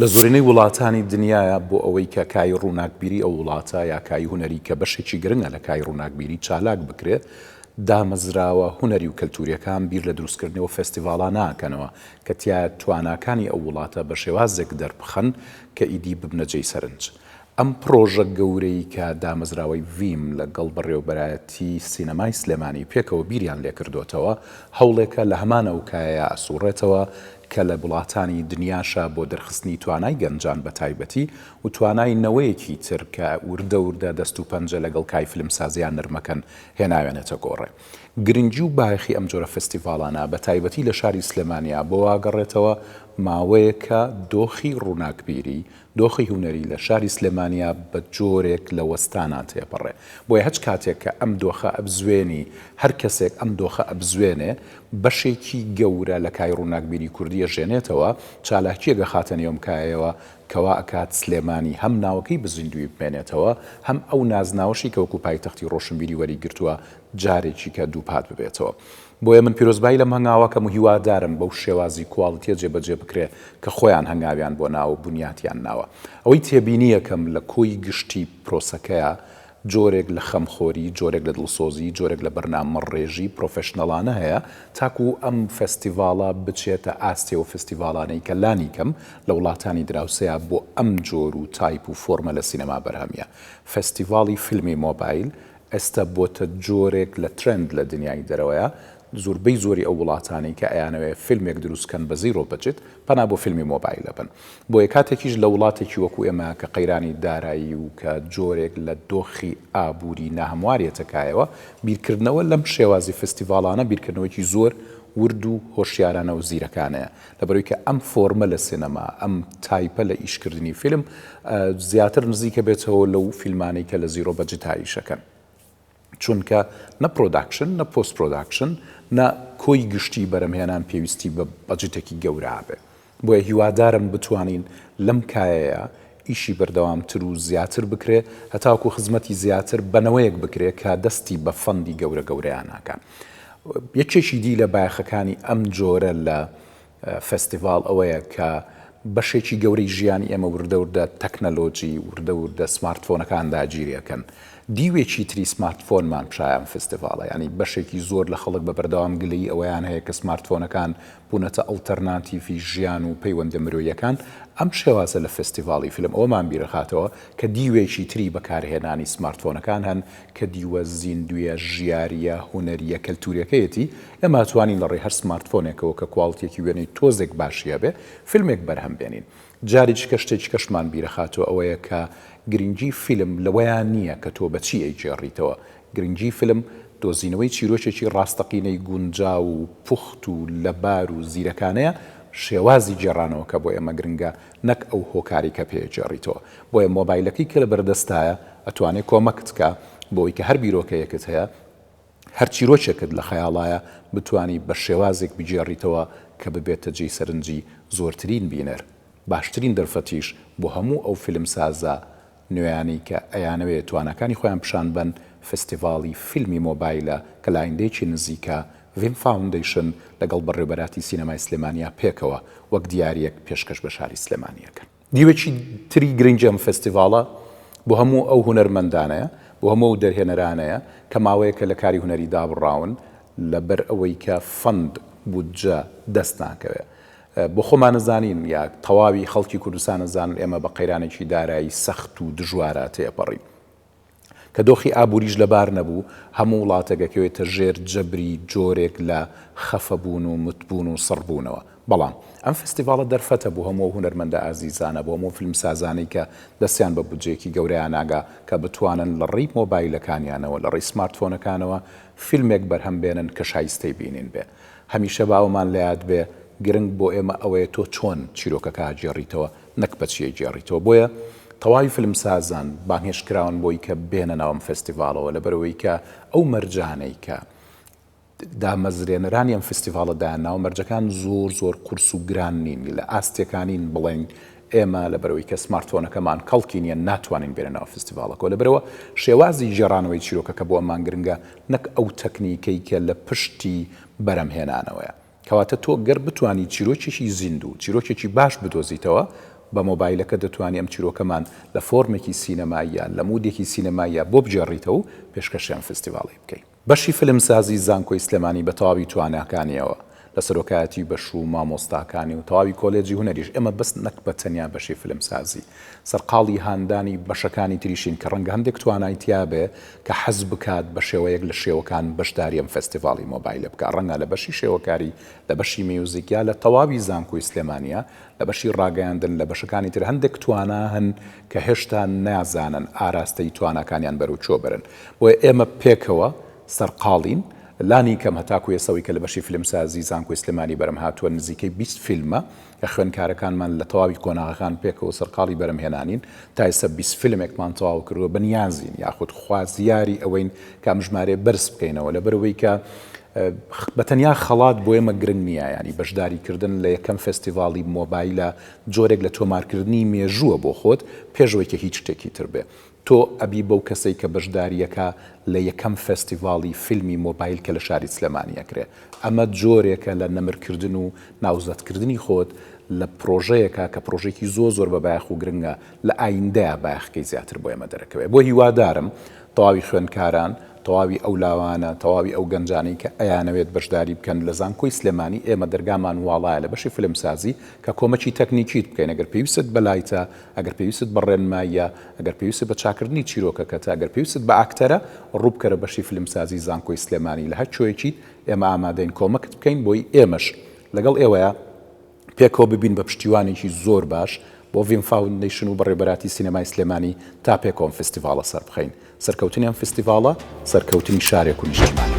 لە زۆرینەی وڵاتانی دنیایا بۆ ئەوەی کە کای ڕووناکبیری ئەو وڵاتە یا کای هونەری کە بەشێکی گرنگە لە کای ڕووناکبیری چالاک بکرێ، دامەزراوە هونەری و کەلتووریەکان بیر لە دروستکردنی ئەو فێستیڤاڵانە ئەکەنەوە کە تیایا تواناکانی ئەو وڵاتە بە شێوازێک دەربخەن کە ئیدی ببنە جێی سەرنج. ئەم پڕۆژە گەورەی کە دامەزراوەی ڤیم لە گەڵ بەڕێوەبەرایەتی سینەمای سلێمانی پێکەوە بیریان لێکردۆتەوە، هەوڵێکە لە هەمان ئەو کایەیا ئەسوڕێتەوە کە لە وڵاتانی دنیاشا بۆ دەرخستنی توانای گەنجان بە تایبەتی و توانای نەوەیەکی تر کە وردە وردە دەست و پەنجە لەگەڵ کای فیلمسازیا نەرمەکەن هێناوێنێتە گۆڕێ. گرنگی و بایەخی ئەم جۆرە فستیڤاڵانە بە تایبەتی لە شاری سلێمانیا بۆ ئەگەڕێتەوە ماوەیەکە دۆخی ڕووناکبیری دۆخی هونەری لە شاری سلێمانیا بە جۆرێک لە وەستانا تێپەڕێ. بۆیە هەچ کاتێک کە ئەم دۆخە ئەبزوێنی، هەر کەسێک ئەم دۆخە ئەبزوێنێ، بەشێکی گەورە لە کای ڕووناکبیری کوردی ئەژێنێتەوە، چالاکییەک ئەخاتە نێو ئەم کایەیەوە کە وا ئەکات سلێمانی هەم ناوەکەی بە زیندوویی بمێنێتەوە، هەم ئەو نازناوەشی کە وەکوو پایتەختی ڕۆشنبیری وەریگرتووە جارێکیکە دووپات ببێتەوە. بۆیە من پیرۆزبایی لەم هەنگاوە کەم و هیوادارم بەو شێوازی کواڵیتیە جێبەجێ بکرێ کە خۆیان هەنگاویان بۆ ناوە و بنیاتیان ناوە. ئەوەی تێبینیەکەم لە کۆی گشتی پرۆسەکەیا جۆرێک لە خەمخۆری، جۆرێک لە دڵسۆزی، جۆرێک لە بەرنامەڕێژی پرۆفێشنەڵانە هەیە تاکوو ئەم فێستیڤاڵە بچێتە ئاستی ئەو فێستیڤاڵانەی کە لانیکەم لە وڵاتانی دراوسێیا بۆ ئەم جۆر و تایپ و فۆرمە لە سینەما بەرهەمیە. فێستیڤاڵی فیلمی مۆبایل ئێستا بۆتە جۆرێک لە ترێند لە دنیای دەرەوەیا، زوربەی زۆری ئەو وڵاتانەی کە ئەیانەوێ فیلمێک دروست کەن بە zero budget پەنا بۆ فیلمی مۆبایل ئەبەن. بۆیە کاتێکیش لە وڵاتێکی وەکو ئێمە کە قەیرانی دارایی و کە جۆرێک لە دۆخی ئابووری ناهەموار یەتە کایەوە، بیرکردنەوە لەم شێوازی فستیڤاڵانە بیرکردنەوەیەکی زۆر ورد و هۆشیارانە و زیرەکانەیە. لەبەرئەوەی کە ئەم فۆرمە لە سینەما، ئەم تایپە لە ئیشکردنی فیلم زیاتر نزیکە بێتەوە لەو فیلمانەی کە لە zero budget ا ئیشەکەن. چونکە نە production، نە post production، نە کۆی گشتی بەرەمهێنان پێویستی بە budget ێکی گەورە ئەبێ. بۆیە هیوادارم بتوانین لەم کایەیە ئیشی بەردەوامتر و زیاتر بکرێ هەتاکو خزمەتی زیاتر بە نەوەیەک بکرێ کە دەستی بە fund ی گەورە گەورەیان ناکا. یەکێکی دی لە بایەخەکانی ئەم جۆرە لە فێستیڤاڵ ئەوەیە کە بەشێکی گەورەی ژیانی ئێمە وردە وردە تەکنەلۆجی، وردە وردە سمارتفۆنەکان داگیری ئەکەن. دیوێکی تری سمارتفۆنمان پیشای ئەم فێستیڤاڵە، یانی بەشێکی زۆر لە خەڵک بە بەردەوام گلەیی ئەوەیان هەیە کە سمارتفۆنەکان بوونەتە ئەڵتەرناتیفی ژیان و پەیوەندە مرۆییەکان، ئەم شێوازە لە فێستیڤاڵی فیلم ئەوەمان بیرەخاتەوە کە دیوێکی تری بەکارهێنانی سمارتفۆنەکان هەن کە دیوە زیندوویە ژیارییە هونەرییە کەلتووریەکەیەتی، ئێمە ئەتوانین لە ڕێی هەر سمارتفۆنێکەوە کە کواڵتیەکی وێنەی تۆزێک باشی هەبێ فیلمێک بەرهەم بێنین. جارێکیکە شتێکیکەشمان بیرەخاتەوە ئەوەیە کە گرنگی فیلم لەوەیا نییە کە تۆ بە چی ئەیگێڕیتەوە، گرنگی فیلم دۆزینەوەی چیرۆکێکی ڕاستەقینەی گونجاو و پوخت و لەبار و زیرەکانەیە، شێوازی گێڕانەوەکە بۆ ئێمە گرنگە نەک ئەو هۆکارەی کە پێی ئەگێڕیتەوە. بۆیە مۆبایلەکەی کە لەبەردەستایە ئەتوانێ کۆمەکت کا بۆوەی کە هەر بیرۆکەیەکت هەیە، هەر چیرۆکێکت لە خەیاڵایە بتوانی بە شێوازێک بگێڕیتەوە کە ببێتە جێی سەرنجی زۆرترین بینەر. باشترین دەرفەتیش بۆ هەموو ئەو فیلمسازە نوێیانەی کە ئەیانەوێ تواناکانی خۆیان پیشان بەن، فستیڤاڵی فیلمی مۆبایلە کە لە ئایندەیەکی نزیکا ڤیم فاوندەیشن لەگەڵ بەڕێوبەراتی سینەمای سلێمانیا پێکەوە وەک دیارییەک پێشکەش بە شاری سلێمانی ئەکەن. دیوێکی تری گرنگی ئەم فستیڤاڵە بۆ هەموو ئەو هونەرمەندانەیە، بۆ هەموو ئەو دەرهێنەرانەیە کە ماوەیەکە لە کاری هونەری دابڕاون لەبەر ئەوەی کە fund، بودجە، دەست ناکەوێ. بۆ خۆمان ئەزانین یا تەواوی خەڵکی کوردستان ئەزانن ئێمە بە قەیرانێکی دارایی سەخت و دژوارا تێپەڕین. کە دۆخی ئابووریش لەبار نەبوو، هەموو وڵاتێک ئەکەوێتە ژێر جەبری جۆرێک لە خەفەبوون و متبوون و سڕبوونەوە. بەڵام ئەم فستیڤاڵە دەرفەتە بۆ هەموو ئەو هونەرمەندە ئازیزانە، بۆ هەموو ئەو فیلمسازانەی کە دەستیان بە بودجەیەکی گەورەیا ناگا کە بتوانن لە ڕێی مۆبایلەکانیانەوە، لە ڕێی سمارتفۆنەکانەوە فیلمێک بەرهەم بێنن کە شایستەی بینین بێ. هەمیشە با ئەوەمان لە یاد بێ گرنگ بۆ ئێمە ئەوەیە تۆ چۆن چیرۆکەکە ئەگێڕیتەوە نەک بە چی ئەگێڕیتەوە. بۆیە تەواوی فیلمسازان بانگهێشت کراون بۆی کە بێنە ناو ئەم فێستیڤاڵەوە لەبەرئەوەی کە ئەو مەرجانەی کە دامەزرێنەرانی ئەم فستیڤاڵە دایانناوە مەرجەکان زۆر زۆر قورس و گران نین لە ئاستێکانین بڵێین ئێمە لەبەرئەوەی کە سمارتفۆنەکەمان کەڵکی نییە ناتوانین بێنە ناو فستیڤاڵەکەوە لەبەرئەوە شێوازی گێڕانەوەی چیرۆکەکە بۆ ئەمان گرنگە نەک ئەو تەکنیکەی کە لە پشتی بەرەمهێنانەوەیە کەواتە تۆ گەر بتوانی چیرۆکێکی زیندوو چیرۆکێکی باش بدۆزیتەوە بە مۆبایلەکە دەتوانی ئەم چیرۆکەمان لە فۆرمێکی سینەماییە، لە مودێکی سینەماییە بۆ بگێڕیتەوە و پێشکەشی ئەم فستیڤاڵەی بکەی. بەشی فیلمسازی زانکۆی سلێمانی بە تەواوی تواناکانیەوە لە سەرۆکایەتی بەش و مامۆستاکانی و تەواوی کۆلێجی هونەریش ئێمە بەس نەک بە تەنیا بەشی فیلمسازی سەرقاڵی هاندانی بەشەکانی تریشین کە ڕەنگە هەندێک توانای تیابێ کە حەز بکات بە شێوەیەک لە شێوەکان بەشداری ئەم فێستیڤاڵی مۆبایلە بکا ڕەنگە لە بەشی شێوەکاری لە بەشی میوزیک یا لە تەواوی زانکۆی سلێمانیە لە بەشی ڕاگەیاندن لە بەشەکانی تر هەندێک توانا هەن کە هێشتا نازانن ئاراستەی تواناکانیان بەرەو کوێ بەرن بۆیە ئێمە پێکەوە سەرقاڵین لانی کەم هەتاکو ئێستا ئەوەی کە لە بەشی فیلمسازی زانکۆی سلێمانی بەرەم هاتووە نزیکەی 20 فیلمە کە خوێندکارەکانمان لە تەواوی قۆناغەکان پێکەوە سەرقاڵی بەرەمهێنانین تا ئێستا 20 فیلمێکمان تەواو کردووە بەنیازین یاخود خوازیاری ئەوەین کە ئەم ژمارەیە بەرز بکەینەوە لەبەرئەوەی کە بە تەنیا خەڵات بۆ ئێمە گرنگ نییە، یانی بەشداریکردن لە یەکەم فێستیڤاڵی مۆبایلە جۆرێک لە تۆمارکردنی مێژووە بۆ خۆت پێش ئەوەی کە هیچ شتێکی تر بێ. تۆ ئەبی بەو کەسەی کە بەشدارییەکا لە یەکەم فێستیڤاڵی فیلمی مۆبایل کە لە شاری سلێمانی ئەکرێ. ئەمە جۆرێکە لە نەمرکردن و ناوزەدکردنی خۆت لە پرۆژەیەکا کە پرۆژەیەکی زۆر زۆر بە بایەخ و گرنگە لە ئایندەیا بایەخەکەی زیاتر بۆ ئێمە دەرەکەوێ. بۆ هیوادارم تەواوی خوێندکاران تەواوی ئەو لاوانە، تەواوی ئەو گەنجانەی کە ئەیانەوێت بەشداری بکەن لە زانکۆی سلێمانی، ئێمە دەرگامان واڵایە لە بەشی فیلمسازی کە کۆمەکی تەکنیکیت بکەین، ئەگەر پێویستت بە لایتە، ئەگەر پێویستت بە ڕێنماییە، ئەگەر پێویستت بە چاکردنی چیرۆکەکەتە، ئەگەر پێویستت بە ئاکتەرە، ڕووبکەرە بەشی فیلمسازی زانکۆی سلێمانی لە هەر کوێیەکیت ئێمە ئامادەین کۆمەکت بکەین بۆی ئێمەش لەگەڵ ئێوەیا پێکەوە ببین بە پشتیوانێکی زۆر باش بۆ ڤیم فاوندەیشن و بەڕێوبەراتی سینەمای سلێمانی تا پێکەوە ئەم فستیڤاڵە سەربخەین. سەرکەوتنی ئەم فستیڤاڵە سەرکەوتنی شارێک و نیشتیمانێکە.